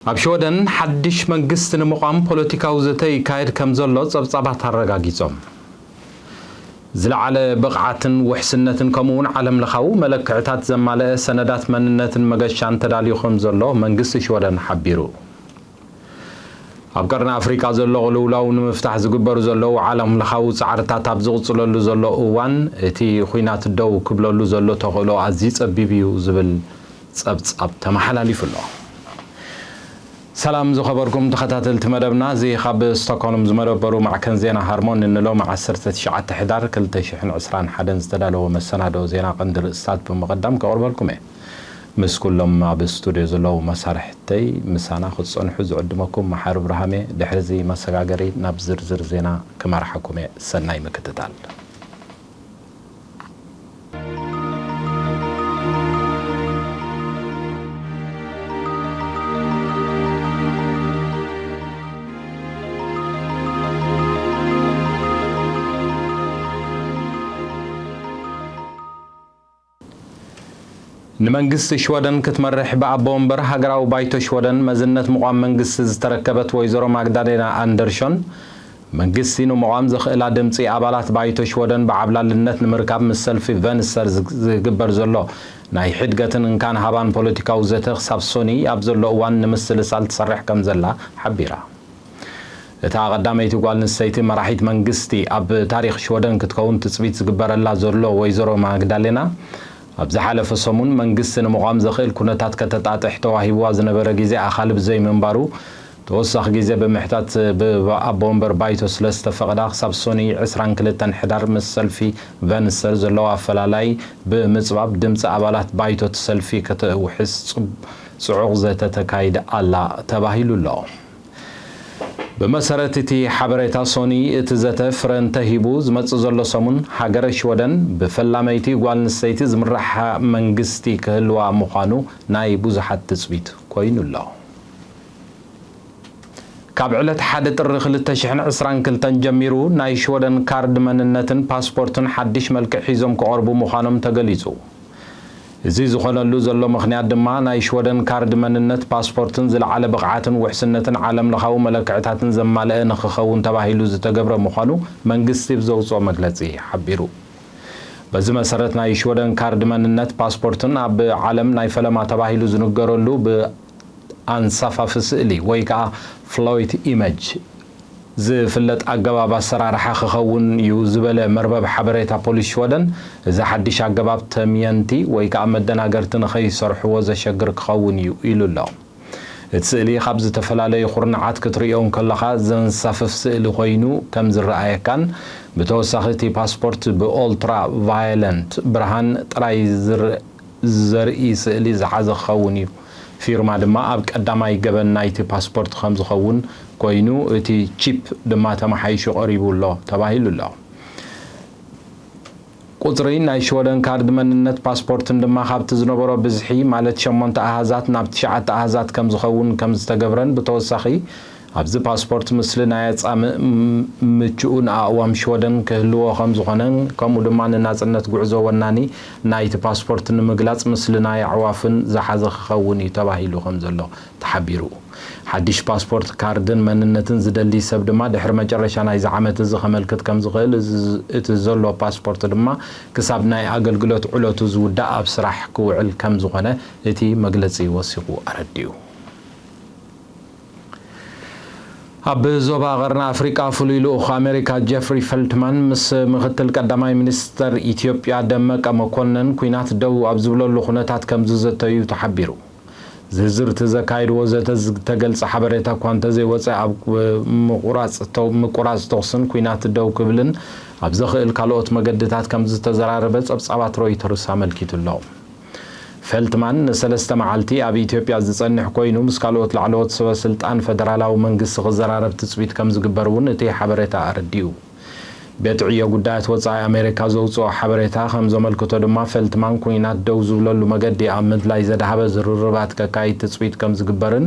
ኣብ ሽወደን ሓድሽ መንግስቲ ንምቋም ፖለቲካዊ ዘተ ይካየድ ከም ዘሎ ጸብጻባት ኣረጋጊጾም። ዝለዓለ ብቕዓትን ውሕስነትን ከምኡ እውን ዓለምለኻዊ መለክዕታት ዘማልአ ሰነዳት መንነትን መገሻን ተዳልዩ ከም ዘሎ መንግስቲ ሽወደን ሓቢሩ። ኣብ ቀርኒ ኣፍሪቃ ዘሎ ቅልውላው ንምፍታሕ ዝግበሩ ዘለዉ ዓለምለኻዊ ጻዕርታት ኣብ ዝቕጽለሉ ዘሎ እዋን፣ እቲ ኲናት ደው ክብለሉ ዘሎ ተኽእሎ ኣዝዩ ጸቢብ እዩ ዝብል ጸብጻብ ተመሓላሊፉ ኣሎ። ሰላም ዝኸበርኩም ተኸታተልቲ መደብና፣ እዚ ካብ ስቶክሆልም ዝመደበሩ ማዕከን ዜና ሃርሞን ንሎሚ ዓሰርተ ትሽዓተ ሕዳር ክልተ ሽሕን ዕስራን ሓደን ዝተዳለወ መሰናዶ ዜና ቀንዲ ርእስታት ብምቕዳም ከቕርበልኩም እየ። ምስ ኩሎም ኣብ ስቱድዮ ዘለዉ መሳርሕተይ ምሳና ክትጸንሑ ዝዕድመኩም መሓሪ ብርሃሜ። ድሕሪ እዚ መሰጋገሪ ናብ ዝርዝር ዜና ክመርሓኩም እየ። ሰናይ ምክትታል። ንመንግስቲ ሽወደን ክትመርሕ ብኣቦ ወንበር ሃገራዊ ባይቶ ሽወደን መዝነት ምቋም መንግስቲ ዝተረከበት ወይዘሮ ማግዳሌና ኣንደርሾን፣ መንግስቲ ንምቋም ዘኽእላ ድምጺ ኣባላት ባይቶ ሽወደን ብዓብላልነት ንምርካብ ምስ ሰልፊ ቨንስተር ዝግ-፣ ዝግበር ዘሎ ናይ ሕድገትን እንካን ሃባን ፖለቲካዊ ዘተ ክሳብ ሶኒ ኣብ ዘሎ እዋን ንምስልሳል ትሰርሕ ከም ዘላ ሓቢራ። እታ ቀዳመይቲ ጓል ኣንስተይቲ መራሒት መንግስቲ ኣብ ታሪኽ ሽወደን ክትከውን ትጽቢት ዝግበረላ ዘሎ ወይዘሮ ማግዳሌና፣ ኣብ ዝሓለፈ ሰሙን መንግስቲ ንምቋም ዘኽእል ኩነታት ከተጣጥሕ ተዋሂብዋ ዝነበረ ግዜ ኣኻልብ ዘይምንባሩ፣ ተወሳኺ ግዜ ብምሕታት ብ-፣ ኣቦ ወንበር ባይቶ ስለ ዝተፈቕዳ፣ ክሳብ ሶኒ ዕስራን ክልተን ሕዳር ምስ ሰልፊ ቨንስተር ዘለዎ ኣፈላላይ ብምጽባብ፣ ድምጺ ኣባላት ባይቶ እቲ ሰልፊ ከተውሕስ ጽብ-፣ ጽዑቕ ዘተ ተካይድ ኣላ ተባሂሉ ኣሎ። ብመሰረት እቲ ሓበሬታ ሶኒ፣ እቲ ዘተ ፍረ እንተሂቡ፣ ዝመጽእ ዘሎ ሰሙን ሃገረ ሽወደን ብፈላመይቲ ጓል ኣንስተይቲ ዝምራሕ መንግስቲ ክህልዋ ምዃኑ ናይ ብዙሓት ትጽቢት ኮይኑ ኣሎ። ካብ ዕለት ሓደ ጥሪ ክልተ ሽሕን ዕስራን ክልተን ጀሚሩ፣ ናይ ሽወደን ካርድ መንነትን ፓስፖርትን ሓድሽ መልክዕ ሒዞም ክቐርቡ ምዃኖም ተገሊጹ። እዚ ዝኾነሉ ዘሎ ምኽንያት ድማ፣ ናይ ሽወደን ካርድ መንነት ፓስፖርትን ዝለዓለ ብቕዓትን ውሕስነትን ዓለምለኻዊ መለክዕታትን ዘማልአ ንኽኸውን ተባሂሉ ዝተገብረ ምዃኑ መንግስቲ ብዘውጽኦ መግለጺ ሓቢሩ። በዚ መሰረት፣ ናይ ሽወደን ካርድ መንነት ፓስፖርትን ኣብ ዓለም ናይ ፈለማ ተባሂሉ ዝንገረሉ፣ ብኣንሳፋፊ ስእሊ ወይ ከዓ ፍሎይት ኢመጅ ዝፍለጥ ኣገባብ ኣሰራርሓ ክኸውን እዩ ዝበለ መርበብ ሓበሬታ ፖሊስ ሽወደን፣ እዚ ሓድሽ ኣገባብ ተምየንቲ ወይ ከዓ መደናገርቲ ንኸይሰርሕዎ ዘሸግር ክኸውን እዩ ኢሉ ኣሎ። እቲ ስእሊ ካብ ዝተፈላለዩ ኩርናዓት ክትርእዮ እንከለኻ ዘንሳፍፍ ስእሊ ኮይኑ ከም ዝረኣየካን፣ ብተወሳኺ እቲ ፓስፖርት ብኦልትራ ቫዮለንት ብርሃን ጥራይ ዝር-፣ ዘርኢ ስእሊ ዝሓዘ ክኸውን እዩ። ፊርማ ድማ ኣብ ቀዳማይ ገበን ናይቲ ፓስፖርት ከም ዝኸውን ኮይኑ፣ እቲ ቺፕ ድማ ተመሓይሹ ቀሪቡ ኣሎ ተባሂሉ ኣሎ። ቁጽሪ ናይ ሽወደን ካርድ መንነት ፓስፖርትን ድማ ካብቲ ዝነበሮ ብዝሒ፣ ማለት ሸሞንተ ኣሃዛት ናብ ትሽዓተ ኣሃዛት ከም ዝኸውን ከም ዝተገብረን፣ ብተወሳኺ ኣብዚ ፓስፖርት ምስሊ ናይ ኣጻምእ ም-፣ ምቹኡ ንኣእዋም ሽወደን ክህልዎ ከም ዝኾነን፣ ከምኡ ድማ ንናጽነት ጉዕዞ ወናኒ ናይቲ ፓስፖርት ንምግላጽ ምስሊ ናይ ኣዕዋፍን ዝሓዘ ክኸውን እዩ ተባሂሉ ከም ዘሎ ተሓቢሩ። ሓድሽ ፓስፖርት፣ ካርድን መንነትን ዝደሊ ሰብ ድማ ድሕሪ መጨረሻ ናይዚ ዓመት እዚ ከመልክት ከም ዝኽእል፣ እዚ፣ እቲ ዘሎ ፓስፖርት ድማ ክሳብ ናይ ኣገልግሎት ዕለቱ ዝውዳእ ኣብ ስራሕ ክውዕል ከም ዝኾነ እቲ መግለጺ ወሲኹ ኣረዲኡ። ኣብ ዞባ ቀርኒ ኣፍሪቃ ፍሉይ ልኡኽ ኣሜሪካ ጀፍሪ ፈልትማን ምስ ምክትል ቀዳማይ ሚኒስተር ኢትዮጵያ ደመቀ መኮነን ኲናት ደው ኣብ ዝብለሉ ኩነታት ከም ዝዘተዩ ተሓቢሩ። ዝርዝር እቲ ዘካየድዎ ዘተ ዝተገልጸ ሓበሬታ እኳ እንተዘይወጸ፣ ኣብ ምቁራጽ ተው-፣ ምቁራጽ ተኹስን ኲናት ደው ክብልን ኣብ ዘኽእል ካልኦት መገድታት ከም ዝተዘራረበ ጸብጻባት ሮይተርስ ኣመልኪቱ ኣሎ። ፌልትማን ንሰለስተ መዓልቲ ኣብ ኢትዮጵያ ዝጸንሕ ኮይኑ፣ ምስ ካልኦት ላዕለዎት ሰበ ስልጣን ፈደራላዊ መንግስቲ ክዘራረብ ትጽቢት ከም ዝግበር እውን እቲ ሓበሬታ ኣረዲኡ። ቤት ዕዮ ጉዳያት ወጻኢ ኣሜሪካ ዘውጽኦ ሓበሬታ ከም ዘመልክቶ ድማ፣ ፌልትማን ኲናት ደው ዝብለሉ መገዲ ኣብ ምድላይ ዘድሃበ ዝርርባት ከካይድ ትጽቢት ከም ዝግበርን፣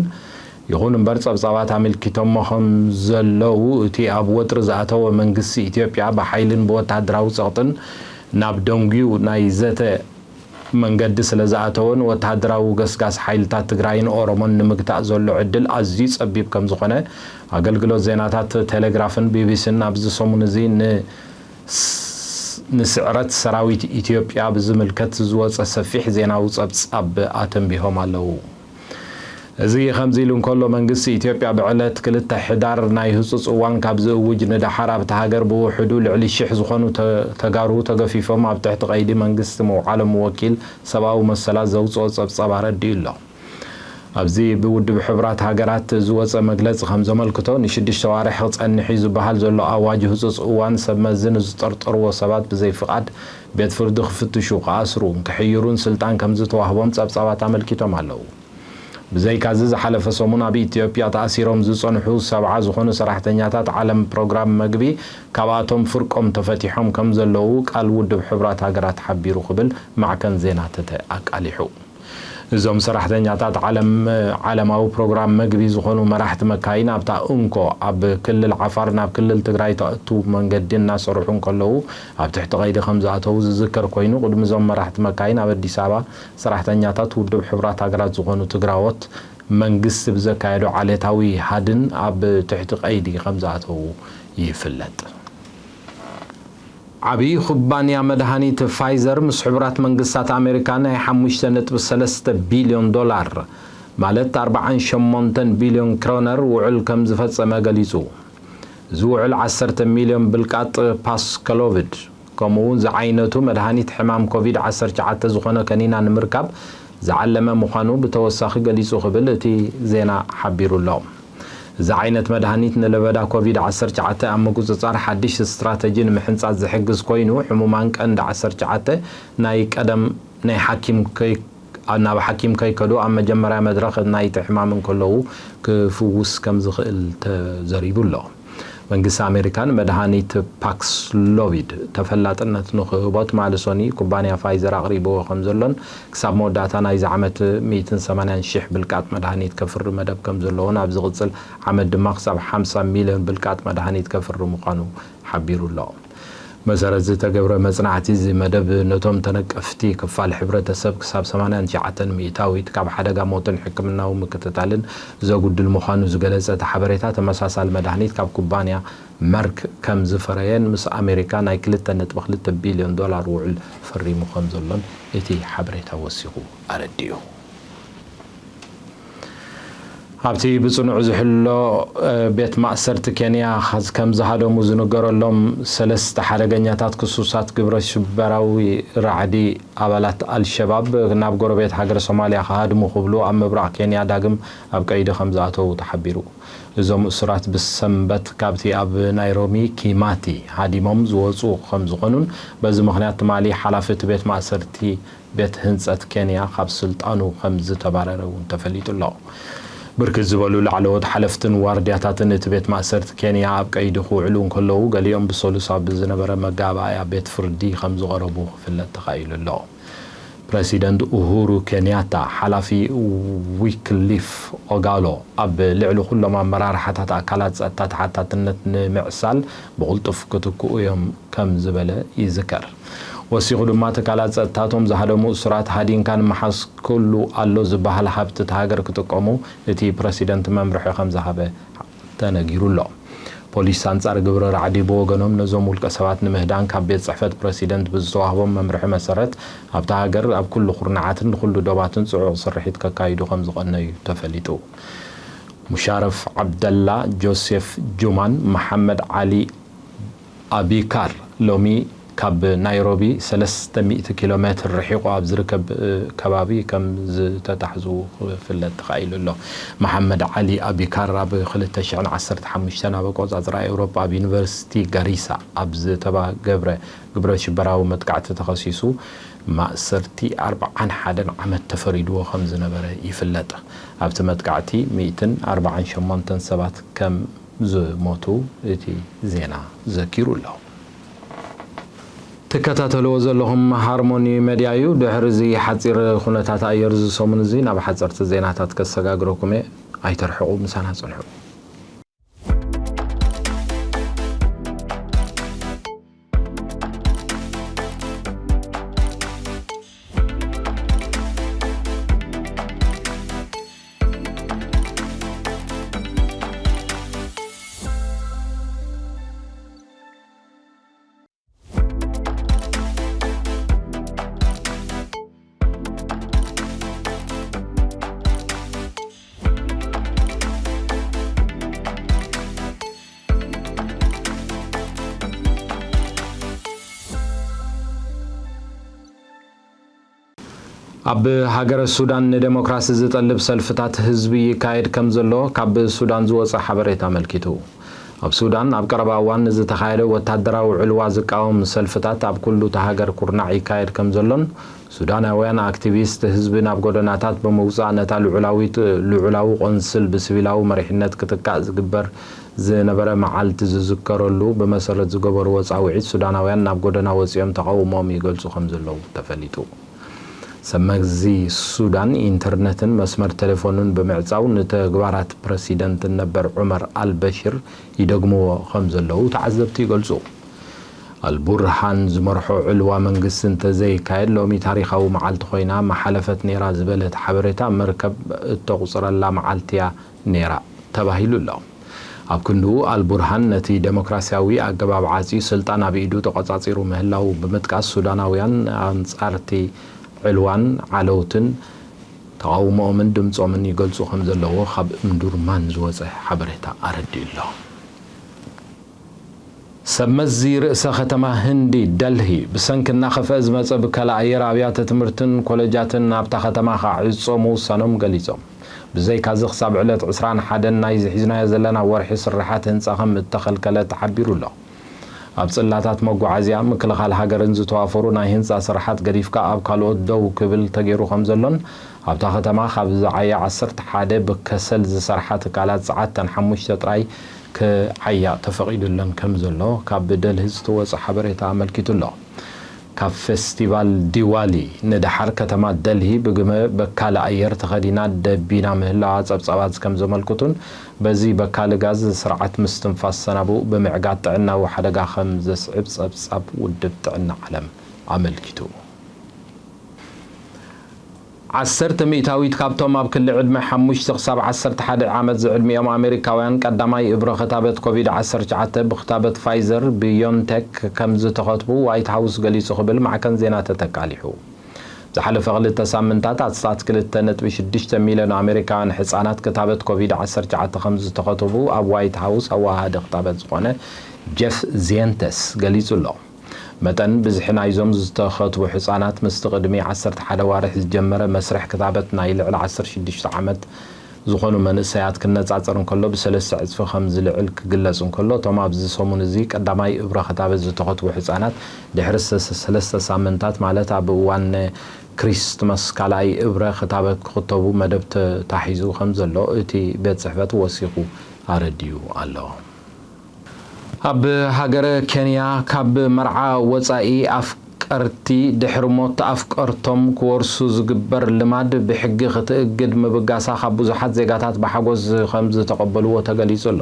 ይኹን እምበር ጸብጻባት ኣመልኪቶሞ ከም ዘለዉ፣ እቲ ኣብ ወጥሪ ዝኣተወ መንግስቲ ኢትዮጵያ ብሓይልን ብወተሃደራዊ ጸቕጥን ናብ ደንጉዩ ናይ ዘተ መንገዲ ስለ ዝኣተወ፣ ንወተሃደራዊ ገስጋስ ሓይልታት ትግራይን ኦሮሞን ንምግታእ ዘሎ ዕድል ኣዝዩ ጸቢብ ከም ዝኾነ ኣገልግሎት ዜናታት ቴሌግራፍን ቢቢሲን ኣብዚ ሰሙን እዚ ን-፣ ንስዕረት ሰራዊት ኢትዮጵያ ብዝምልከት ዝወጸ ሰፊሕ ዜናዊ ጸብጻብ ኣተንቢሆም ኣለዉ። እዚ ከምዚ ኢሉ እንከሎ፣ መንግስቲ ኢትዮጵያ ብዕለት ክልተ ሕዳር ናይ ህጹጽ እዋን ካብ ዝእውጅ ንደሓር ኣብታ ሃገር ብውሕዱ ልዕሊ ሽሕ ዝኾኑ ተ-፣ ተጋሩ ተገፊፎም ኣብ ትሕቲ ቀይዲ መንግስቲ ምውዓሎም ወኪል ሰብኣዊ መሰላት ዘውጽኦ ጸብጻብ ኣረዲኡ ኣሎ። ኣብዚ ብውድብ ሕቡራት ሃገራት ዝወጸ መግለጺ ከም ዘመልክቶ፣ ንሽዱሽተ ዋርሕ ክጸንሕ እዩ ዝበሃል ዘሎ ኣዋጅ ህጹጽ እዋን ሰብ መዚ ንዝጠርጠርዎ ሰባት ብዘይ ፍቓድ ቤት ፍርዲ ክፍትሹ፣ ክኣስሩን ክሕይሩን ስልጣን ከም ዝተዋህቦም ጸብጻባት ኣመልኪቶም ኣለዉ። ብዘይካዚ፣ ዝሓለፈ ሰሙን ኣብ ኢትዮጵያ ተኣሲሮም ዝጸንሑ ሰብዓ ዝኾኑ ሰራሕተኛታት ዓለም ፕሮግራም መግቢ፣ ካብኣቶም ፍርቆም ተፈቲሖም ከም ዘለዉ ቃል ውድብ ሕቡራት ሃገራት ሓቢሩ ክብል ማዕከን ዜና ተተ ኣቃሊሑ። እዞም ሰራሕተኛታት ዓለም፣ ዓለማዊ ፕሮግራም መግቢ ዝኾኑ መራሕቲ መካይን ኣብታ እንኮ ኣብ ክልል ዓፋር ናብ ክልል ትግራይ ተእቱ መንገዲ እናሰርሑ እንከለዉ ኣብ ትሕቲ ቀይዲ ከም ዝኣተዉ ዝዝከር ኮይኑ፣ ቅድሚ እዞም መራሕቲ መካይን ኣብ ኣዲስ ኣበባ ሰራሕተኛታት ውድብ ሕቡራት ሃገራት ዝኾኑ ትግራዎት መንግስቲ ብዘካየዶ ዓሌታዊ ሃድን ኣብ ትሕቲ ቀይዲ ከም ዝኣተዉ ይፍለጥ። ዓብዪ ኩባንያ መድሃኒት ፋይዘር ምስ ሕቡራት መንግስታት ኣሜሪካ ናይ ሓሙሽተ ነጥቢ ሰለስተ ቢልዮን ዶላር፣ ማለት ኣርባዓን ሸሞንተን ቢልዮን ክሮነር ውዕል ከም ዝፈጸመ ገሊጹ። እዚ ውዕል ዓሰርተ ሚልዮን ብልቃጥ ፓስከሎቪድ፣ ከምኡ እውን ዝዓይነቱ መድሃኒት ሕማም ኮቪድ ዓሰርተ ትሽዓተ ዝኾነ ከኒና ንምርካብ ዝዓለመ ምዃኑ ብተወሳኺ ገሊጹ ክብል እቲ ዜና ሓቢሩ ኣሎ። እዚ ዓይነት መድሃኒት ንለበዳ ኮቪድ ዓሰርተ ትሽዓተ ኣብ ምቁጽጻር ሓድሽ ስትራተጂ ንምሕንጻጽ ዝሕግዝ ኮይኑ፣ ሕሙማን ቀንዲ ዓሰርተ ትሽዓተ ናይ ቀደም ናይ ሓኪም ከይ-፣ ናብ ሓኪም ከይከዱ ኣብ መጀመርያ መድረኽ ናይቲ ሕማም እንከለዉ ክፍውስ ከም ዝኽእል ተዘሪቡ ኣሎ። መንግስቲ ኣሜሪካ ንመድሃኒት ፓክስሎቪድ ተፈላጥነት ንኽህቦ ትማሊ ሰኑይ ኩባንያ ፋይዘር ኣቕሪብዎ ከም ዘሎን ክሳብ መወዳእታ ናይዚ ዓመት ሚእትን ሰማንያን ሺሕ ብልቃጥ መድሃኒት ከፍሪ መደብ ከም ዘለዎን ኣብ ዝቕጽል ዓመት ድማ ክሳብ ሓምሳ ሚልዮን ብልቃጥ መድሃኒት ከፍሪ ምዃኑ ሓቢሩ ኣሎ። መሰረት ዝተገብረ መጽናዕቲ፣ እዚ መደብ ነቶም ተነቀፍቲ ክፋል ሕብረተሰብ ክሳብ ሰማንያን ትሽዓተን ሚእታዊት ካብ ሓደጋ ሞትን ሕክምናዊ ምክትታልን ዘጉድል ምዃኑ ዝገለጸ እቲ ሓበሬታ፣ ተመሳሳሊ መድሃኒት ካብ ኩባንያ መርክ ከም ዝፈረየን ምስ ኣሜሪካ ናይ ክልተ ነጥቢ ክልተ ቢልዮን ዶላር ውዕል ፈሪሙ ከም ዘሎን እቲ ሓበሬታ ወሲኹ ኣረዲኡ። ኣብቲ ብጽኑዕ ዝሕሎ፣ እ፣ ቤት ማእሰርቲ ኬንያ ኸዝ-፣ ከም ዝሃደሙ ዝንገረሎም ሰለስተ ሓደገኛታት ክሱሳት ግብረ ሽበራዊ ራዕዲ ኣባላት ኣልሸባብ ናብ ጎረቤት ሃገር ሶማልያ ክሃድሙ ክብሉ ኣብ ምብራቕ ኬንያ ዳግም ኣብ ቀይዲ ከም ዝኣተዉ ተሓቢሩ። እዞም እሱራት ብሰንበት ካብቲ ኣብ ናይሮቢ ኪማቲ ሃዲሞም ዝወጹ ከም ዝኾኑን፣ በዚ ምኽንያት ትማሊ ሓላፊ እቲ ቤት ማእሰርቲ ቤት ህንጸት ኬንያ ካብ ስልጣኑ ከም ዝተባረረ እውን ተፈሊጡ ኣሎ። ብርክት ዝበሉ ላዕለዎት ሓለፍትን ዋርድያታትን እቲ ቤት ማእሰርቲ ኬንያ ኣብ ቀይዲ ክውዕሉ እንከለዉ፣ ገሊኦም ብሰሉስ ኣብ ዝነበረ መጋባእያ ቤት ፍርዲ ከም ዝቐረቡ ክፍለጥ ተኻኢሉ ኣሎ። ፕረሲደንት ኡሁሩ ኬንያታ፣ ሓላፊ ዊክሊፍ ኦጋሎ ኣብ ልዕሊ ኩሎም ኣመራርሓታት ኣካላት ጸጥታ ተሓታትነት ንምዕሳል ብቕልጡፍ ክትክኡ እዮም ከም ዝበለ ይዝከር። ወሲኹ ድማ፣ ትካላት ጸጥታቶም ዝሃደሙ እሱራት ሃዲንካ ንምሓዝ ክሉ ኣሎ ዝበሃል ሃብቲ እታ ሃገር ክጥቀሙ እቲ ፕረሲደንት መምርሒ ከም ዝሃበ ተነጊሩ ኣሎ። ፖሊስ ኣንጻር ግብረ ራዕዲ ብወገኖም፣ ነዞም ውልቀ ሰባት ንምህዳን ካብ ቤት ጽሕፈት ፕረሲደንት ብዝተዋህቦም መምርሒ መሰረት፣ ኣብታ ሃገር ኣብ ኩሉ ኩርናዓትን ንኩሉ ዶባትን ጽዑቕ ስርሒት ከካይዱ ከም ዝቐነዩ ተፈሊጡ። ሙሻረፍ ዓብደላ፣ ጆሴፍ ጁማን መሓመድ ዓሊ ኣቢካር ሎሚ ካብ ናይሮቢ ሰለስተ ሚእቲ ኪሎ ሜትር ርሒቑ ኣብ ዝርከብ፣ እ፣ ከባቢ ከም ዝተታሕዙ ክፍለጥ ተኻኢሉ ኣሎ። መሓመድ ዓሊ ኣቢካር ኣብ ክልተ ሽሕን ዓሰርተ ሓሙሽተን ኣብ ኣቆጻጽራ ኤውሮጳ ኣብ ዩኒቨርሲቲ ጋሪሳ ኣብ ዝተባገብረ ግብረ ሽበራዊ መጥቃዕቲ ተኸሲሱ ማእሰርቲ ኣርብዓን ሓደን ዓመት ተፈሪድዎ ከም ዝነበረ ይፍለጥ። ኣብቲ መጥቃዕቲ ሚእትን ኣርብዓን ሸሞንተን ሰባት ከም ዝሞቱ እቲ ዜና ዘኪሩ ኣሎ። ትከታተልዎ ዘለኹም ሃርሞኒ ሜድያ እዩ። ድሕሪ እዚ ሓጺር ኩነታት ኣየር እዚ ሰሙን እዚ ናብ ሓጸርቲ ዜናታት ከሰጋግረኩም እየ። ኣይተርሕቑ፣ ምሳና ጽንሑ። ኣብ ሃገረ ሱዳን ንደሞክራሲ ዝጠልብ ሰልፍታት ህዝቢ ይካየድ ከም ዘሎ ካብ ሱዳን ዝወጸ ሓበሬታ ኣመልኪቱ። ኣብ ሱዳን ኣብ ቀረባ እዋን ንዝተኻየደ ወታደራዊ ዕልዋ ዝቃወም ሰልፍታት ኣብ ኩሉ እታ ሃገር ኩርናዕ ይካየድ ከም ዘሎን፣ ሱዳናውያን ኣክቲቪስት ህዝቢ ናብ ጎደናታት ብምውጻእ ነታ ልዑላዊት፣ ልዑላዊ ቆንስል ብሲቪላዊ መሪሕነት ክትካእ ዝግበር ዝነበረ መዓልቲ ዝዝከረሉ ብመሰረት ዝገበርዎ ጻውዒት፣ ሱዳናውያን ናብ ጎደና ወጺኦም ተቓውሞኦም ይገልጹ ከም ዘለዉ ተፈሊጡ። ሰብ መዚ ሱዳን ኢንተርነትን መስመር ቴሌፎንን ብምዕጻው ንተግባራት ፕረሲደንት ነበር ዑመር ኣልበሽር ይደግምዎ ከም ዘለዉ ተዓዘብቲ ይገልጹ። ኣልቡርሃን ዝመርሖ ዕልዋ መንግስቲ እንተዘይካየድ ሎሚ ታሪኻዊ መዓልቲ ኮይና መሓለፈት ነይራ ዝበለት ሓበሬታ መርከብ እተቑጽረላ መዓልቲ እያ ነይራ ተባሂሉ ኣሎ። ኣብ ክንድኡ ኣልቡርሃን ነቲ ደሞክራሲያዊ ኣገባብ ዓጽዩ ስልጣን ኣብ ኢዱ ተቖጻጺሩ ምህላዉ ብምጥቃስ ሱዳናውያን ኣንጻርቲ ዕልዋን ዓለውትን ተቓውሞኦምን ድምጾምን ይገልጹ ከም ዘለዉ ካብ እምዱርማን ዝወጸ ሓበሬታ ኣረዲኡ ኣሎ። ሰብ መዚ ርእሰ ከተማ ህንዲ ደልሂ ብሰንኪ እናኸፍአ ዝመጸ ብከላ ኣየር ኣብያተ ትምህርትን ኮለጃትን ናብታ ከተማ ክዕጾ ምውሳኖም ገሊጾም። ብዘይካዚ ክሳብ ዕለት ዕስራን ሓደን ናይዚ ሒዝናዮ ዘለና ወርሒ ስርሓት ህንጻ ከም እተኸልከለ ተሓቢሩ ኣሎ። ኣብ ጽላታት መጓዓዝያ ምክልኻል ሃገርን ዝተዋፈሩ ናይ ህንጻ ስርሓት ገዲፍካ ኣብ ካልኦት ደው ክብል ተገይሩ ከም ዘሎን ኣብታ ከተማ ካብ ዝዓያ ዓሰርተ ሓደ ብከሰል ዝሰርሓ ትካላት ጸዓት ተን ሓሙሽተ ጥራይ ክዓያ ተፈቒዱለን ከም ዘሎ ካብ ደልሂ ዝተወጸ ሓበሬታ ኣመልኪቱ ኣሎ። ካብ ፌስቲቫል ዲዋሊ ንደሓር ከተማ ደልሂ ብግመ በካሊ ኣየር ተኸዲና ደቢና ምህላዋ ጸብጻባት ከም ዘመልክቱን በዚ በካሊ ጋዝ ስርዓት ምስትንፋስ ሰናብኡ ብምዕጋት ጥዕናዊ ሓደጋ ከም ዘስዕብ ጸብጻብ ውድብ ጥዕና ዓለም ኣመልኪቱ። ዓሰርተ ሚእታዊት ካብቶም ኣብ ክሊ ዕድመ ሓሙሽተ ክሳብ ዓሰርተ ሓደ ዓመት ዝዕድሚኦም ኣሜሪካውያን ቀዳማይ እብረ ክታበት ኮቪድ ዓሰርተ ትሽዓተ ብክታበት ፋይዘር ቢዮንቴክ ከም ዝተኸትቡ ዋይት ሃውስ ገሊጹ ክብል ማዕከን ዜና ተተቃሊሑ። ዝሓለፈ ክልተ ሳምንታት ኣስታት ክልተ ነጥቢ ሽዱሽተ ሚልዮን ኣሜሪካውያን ሕጻናት ክታበት ኮቪድ ዓሰርተ ትሽዓተ ከም ዝተኸትቡ ኣብ ዋይት ሃውስ ኣወሃሃዲ ክታበት ዝኾነ ጀፍ ዚየንተስ ገሊጹ ኣሎ። መጠን ብዝሒ ናይዞም ዝተኸትቡ ሕጻናት ምስቲ ቅድሚ ዓሰርተ ሓደ ዋርሕ ዝጀመረ መስርሕ ክታበት ናይ ልዕሊ ዓሰርተ ሽዱሽተ ዓመት ዝኾኑ መንእሰያት ክነጻጸር እንከሎ ብሰለስተ ዕጽፊ ከም ዝልዕል ክግለጽ እንከሎ፣ እቶም ኣብዚ ሰሙን እዚ ቀዳማይ እብረ ክታበት ዝተኸትቡ ሕጻናት ድሕሪ ሰ-፣ ሰለስተ ሳምንታት ማለት ኣብ እዋን ክሪስትማስ ካልኣይ እብረ ክታበት ክኽተቡ መደብ ተታሒዙ ከም ዘሎ እቲ ቤት ጽሕፈት ወሲኹ ኣረዲኡ ኣሎ። ኣብ ሃገረ ኬንያ ካብ መርዓ ወጻኢ ኣፍቀርቲ ድሕሪ ሞት ኣፍቀርቶም ክወርሱ ዝግበር ልማድ ብሕጊ ክትእግድ ምብጋሳ ካብ ብዙሓት ዜጋታት ብሓጎስ ከም ዝተቐበልዎ ተገሊጹ ኣሎ።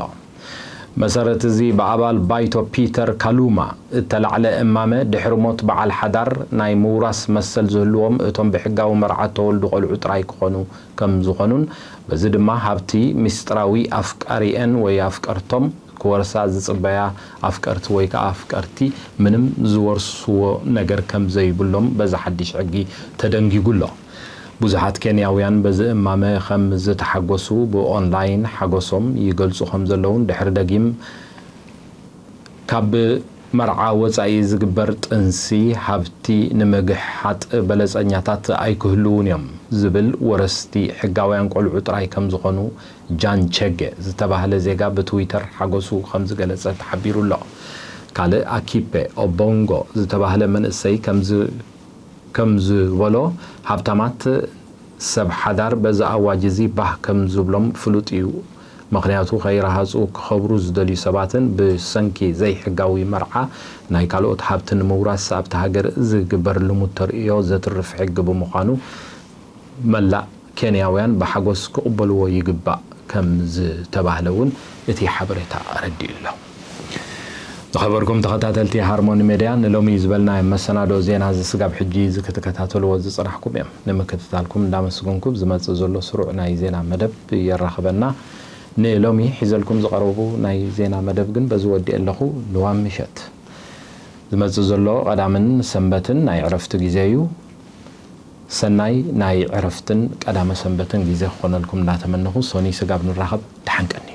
መሰረት እዚ ብኣባል ባይቶ ፒተር ካሉማ እተላዕለ እማመ ድሕሪ ሞት በዓል ሓዳር ናይ ምውራስ መሰል ዝህልዎም እቶም ብሕጋዊ መርዓ እተወልዱ ቆልዑ ጥራይ ክኾኑ ከም ዝኾኑን በዚ ድማ ሃብቲ ምስጢራዊ ኣፍቃሪኤን ወይ ኣፍቀርቶም ክወርሳ ዝጽበያ ኣፍቀርቲ ወይ ከኣ ኣፍቀርቲ ምንም ዝወርስዎ ነገር ከም ዘይብሎም በዚ ሓድሽ ሕጊ ተደንጊጉ ኣሎ። ብዙሓት ኬንያውያን በዚ እማመ ከም ዝተሓጎሱ ብኦንላይን ሓጎሶም ይገልጹ ከም ዘለውን ድሕሪ ደጊም ካብ መርዓ ወጻኢ ዝግበር ጥንሲ ሃብቲ ንምግሓጥ በለጸኛታት ኣይክህልዉን እዮም ዝብል ወረስቲ ሕጋውያን ቆልዑ ጥራይ ከም ዝኾኑ ጃን ቸገ ዝተባህለ ዜጋ ብትዊተር ሓጎሱ ከም ዝገለጸ ተሓቢሩ ኣሎ። ካልእ ኣኪፔ ኦቦንጎ ዝተባህለ መንእሰይ ከምዚ ከም ዝበሎ ሃብታማት ሰብ ሓዳር በዚ ኣዋጅ እዚ ባህ ከም ዝብሎም ፍሉጥ እዩ። ምኽንያቱ ከይረሃጹ ክኸብሩ ዝደልዩ ሰባትን ብሰንኪ ዘይሕጋዊ መርዓ ናይ ካልኦት ሃብቲ ንምውራስ ኣብቲ ሃገር ዝግበር ልሙድ ተርእዮ ዘትርፍ ሕጊ ብምዃኑ መላእ ኬንያውያን ብሓጎስ ክቕበልዎ ይግባእ ከም ዝተባህለ እውን እቲ ሓበሬታ ኣረዲኡ ኣሎ። ዝኸበርኩም ተኸታተልቲ ሃርሞኒ ሜድያ፣ ንሎሚ ዝበልናዮ መሰናዶ ዜና እዚ ስጋብ ሕጂ እዚ ክትከታተልዎ ዝጸናሕኩም እዮም። ንምክትታልኩም እንዳመስገንኩ ዝመጽእ ዘሎ ስሩዕ ናይ ዜና መደብ የራኽበና። ንሎሚ ሒዘልኩም ዝቐረቡ ናይ ዜና መደብ ግን በዚ ወዲኤ ኣለኹ። ልዋም ምሸት። ዝመጽእ ዘሎ ቀዳምን ሰንበትን ናይ ዕረፍቲ ግዜ እዩ። ሰናይ ናይ ዕረፍትን ቀዳመ ሰንበትን ግዜ ክኾነልኩም እንዳተመነኹ፣ ሶኒ ስጋብ ንራኸብ፣ ደሓን ቀንዩ።